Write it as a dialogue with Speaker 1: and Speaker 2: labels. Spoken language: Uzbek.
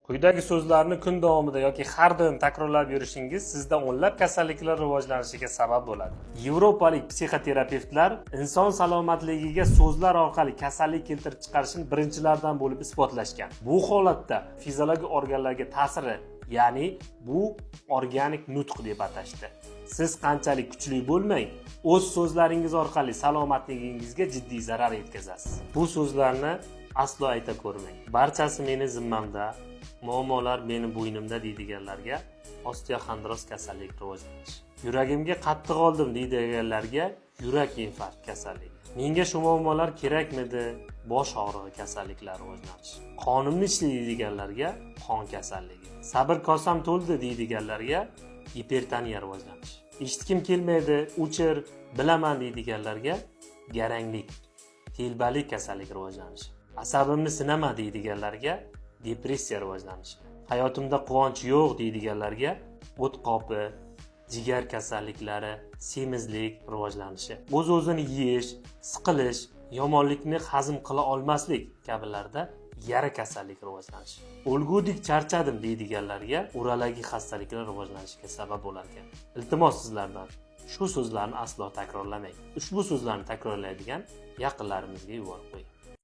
Speaker 1: Quyidagi so'zlarni kun davomida yoki har doim takrorlab yurishingiz sizda o'nlab kasalliklar rivojlanishiga sabab bo'ladi. Yevropalik psixoterapevtlar inson salomatligiga so'zlar orqali kasallik keltirib chiqarishini birinchilardan bo'lib isbotlashgan. Bu holatda fiziologik organlarga ta'siri, ya'ni bu organik nutq deb atashdi. Siz qanchalik kuchli bo'lmang, o'z so'zlaringiz orqali salomatligingizga jiddiy zarar yetkazasiz. Bu so'zlarni aslo ayta ko'rmang. "Barchasi meni zimmamda, muammolar meni bo'ynimda" deydiganlarga osteoxondroz kasalligi rivojlanishi. "Yuragimga qattiq oldim" deydiganlarga yurak infarkt kasalligi. "Menga shu muammolar kerakmidi?" Bosh og'rig'i kasalliklari rivojlanishi. "Qonimni ichdi" deydiganlarga qon kasalligi. "Sabr kosam to'ldi" deydiganlarga gipertoniya rivojlanishi. "Eshitgim kelmaydi, o'chir, bilaman" deydiganlarga garanglik, telbalik kasalligi rivojlanishi. "Asabimni sinama" deydiganlarga depressiya rivojlanishi. "Hayotimda quvonch yo'q" deydiganlarga o't qopi, jigar kasalliklari, semizlik rivojlanishi. O'z o'zini yeyish, siqilish, yomonlikni hazm qila olmaslik kabilarda yara kasallik rivojlanishi. "O'lgudek charchadim" deydiganlarga urologik xastaliklar rivojlanishiga sabab bo'lar ekan. Iltimos sizlardan, shu so'zlarni aslo takrorlamang. Ushbu so'zlarni takrorlaydigan yaqinlarimizga yuborib qo'ying.